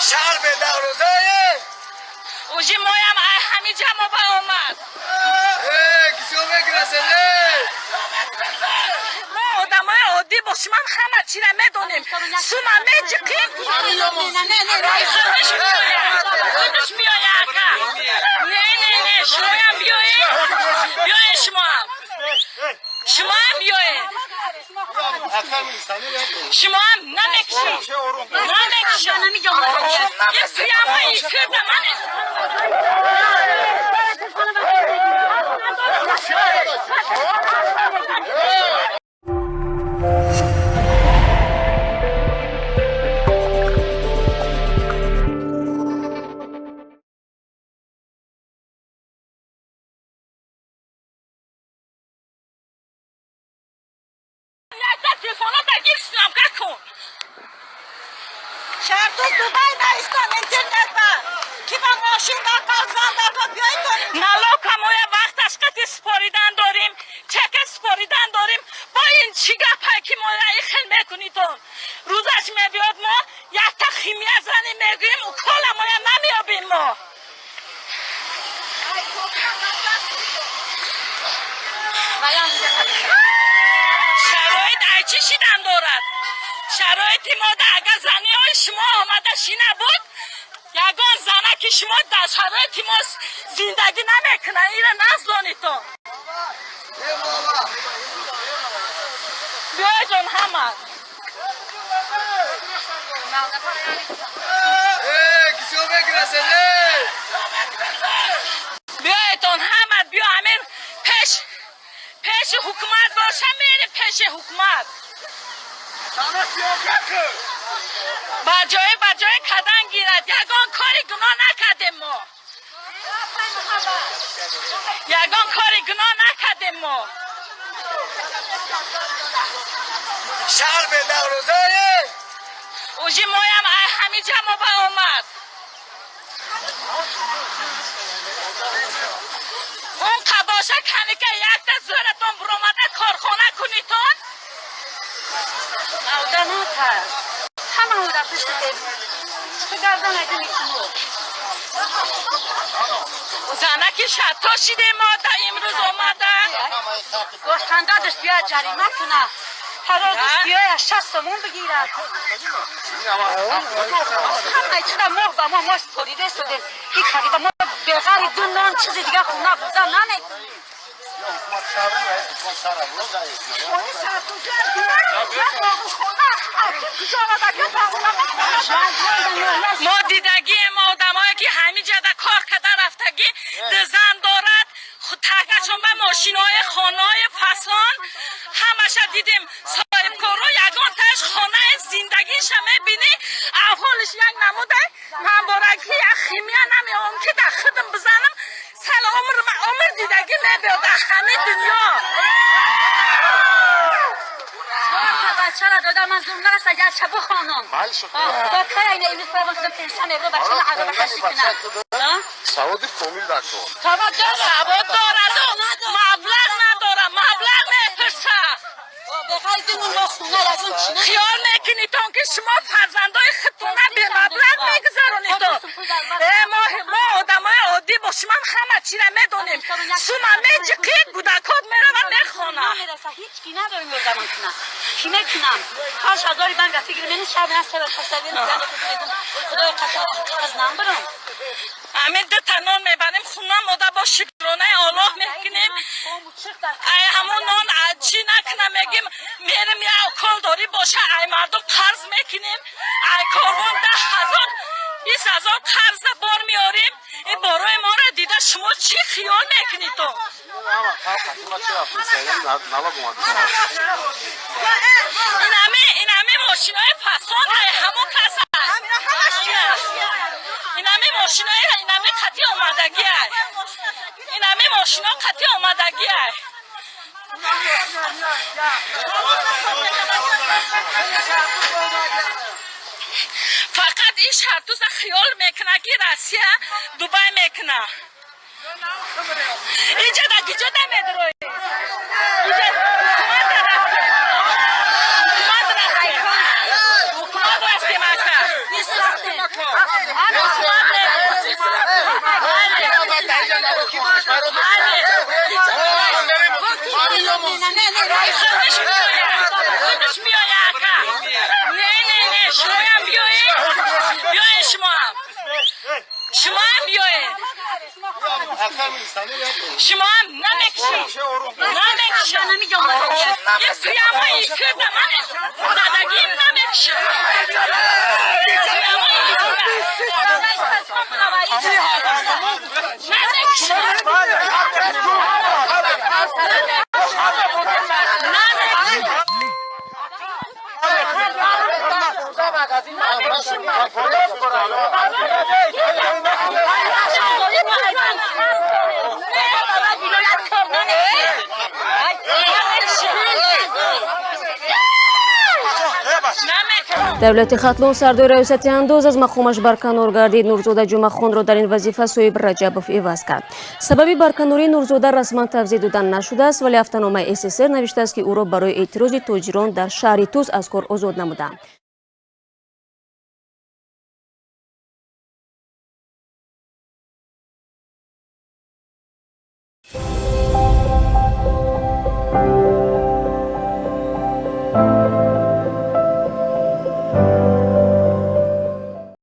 Шаҳр бедарвозае. Уже моям ҳамиҷа мо ба омад. Киҷо мегирасене? Мо одамои оддӣ бошим, ҳам ҳама чира медонем. Сума меҷиқим. Худаш меояд, ака. Не, не, не, шумоям биёед. Биёед шумоам. Шумоам биёед. Шумоам намекушам. Намекушам. Ин прямо икрда ман. Якта телефона дагир съёмка кун. Шарту Дубай наистон интернет ба. Ки ба мошин ба фарзанда ба биёйтон. Налог моя вақташ қати споридан дорим, чека споридан дорим. Бо ин чӣ гапае, ки моя и хел мекунитон? Рӯзаш мебиёд, мо якта химия занем, мегӯем, укола моя намеёбем мо. Шароит ай чӣ шидан дорад? Шароити мо да агар заниҳои шумо омада шина буд, ягон зана ки шумо дар шароити мо зиндагӣ намекунад, ира наздонитон. Биёҷон ҳама. Киҷо мегирасене? Биёетон ҳама, биё амир пеш пеши ҳукумат боша, мерем пеши ҳукумат. Ба ҷое ба ҷое кадан гирад. Ягон кори гуноҳ накардем мо. Ягон кори гуноҳ накардем мо. Шаҳр бедарвозае. Уже моям ҳамиҷа мо ба омад. Он қабоша каника якта зӯратон буромада корхона кунитон. Авданота. Ҳама уда пушти чӣ гардан айдини шумо. Занаки шатто шидем мо да имрӯз омада. Гостандадаш биёяд ҷарима куна. Ҳарозаш биёяд 60 сомон бигирад. Ҳамаи чиза моҳ ба моҳ мо спорида истодем. И қариба мо беғари ду нон чизи дига хона бурда наметонем. Мо дидагием одамое, ки ҳамиҷада кор карда рафтагӣ, дизан дорад, такашон ба мошинои хонаҳои фасон ҳамаша дидем. Соҳибкоро ягонташ хонаи зиндагиша мебинӣ, аҳволиш як намуда. Ман бораки як химия намеом, ки дар худам бизанам, сал умр умр дидагӣ мебиёд дар ҳамин дунё. Бачара дода ман зур нараса яча бихонам. Ба кай ина имрӯз парвон шудам пенсия мебро бачара ароба кашӣ кунам. Саводи комил дар кор. Савод дорад. Савод дораду маблағ надорад, маблағ мепурсад. Беғайр ду нон мо хона ягон чӣ. Хиёл мекунитон, ки шумо фарзандои худтона бемаблағ мегузаронитон? Мо одамои оддӣ бошим, ҳам ҳама чира медонем. Сума меҷиқӣ, кӯдакот меравад мехона. Намераса, ҳеҷ ки надорем ёрдамон кунам. Ки мекунам? 5000-и банк фикр менӣ шаб на сара тасаввур худои қасам аз намбарам. Ҳамин дута нон мебарем хуна, мода бо шукронаи Оллоҳ мекунем. Ай ҳамон нон чӣ накунам, мегим, мерем, як укол дорӣ боша, ай мардум қарз мекунем, ай корвон 10 000, 20 000 қарза бор меорем. Ин борои моро дида шумо чӣ хиёл мекунед то? Ма чӣ рафтем? Налог омад. Инами мошинои фасон ай ҳамон кас, инами мошинои, инами қати омадагӣ ай, инами мошино қати омадагӣ ай. Фақат ин шартуза хиёл мекуна, ки Россия Дубай мекуна. Инҷа да гиҷо да медрои? Инҷа ҳукумат рафтем, ҳукумат рафтем, ҳукумат рафтем, ака. Ҳукумат бале. Бале. Худаш меояд. Худаш меояд, ака. Не, не, не, шумоям биёед. Биёед шумоам. Шумоам биёед. Шумоам намекушӣ. Намекушам. Ин прямой эфир-да ман задагим намекушам. Прямой эфир-да. Намекушам. Намекушам. Давлати Хатлон сардори раёсати андоз аз мақомаш барканор гардид. Нурзода Ҷумъахонро дар ин вазифа Соҳиб Раҷабов иваз кард. Сабаби барканории Нурзода расман тавзеҳ дода нашудааст, вале ҳафтаномаи СССР навиштааст, ки ӯро барои эътирози тоҷирон дар шаҳри Тӯс аз кор озод намуданд.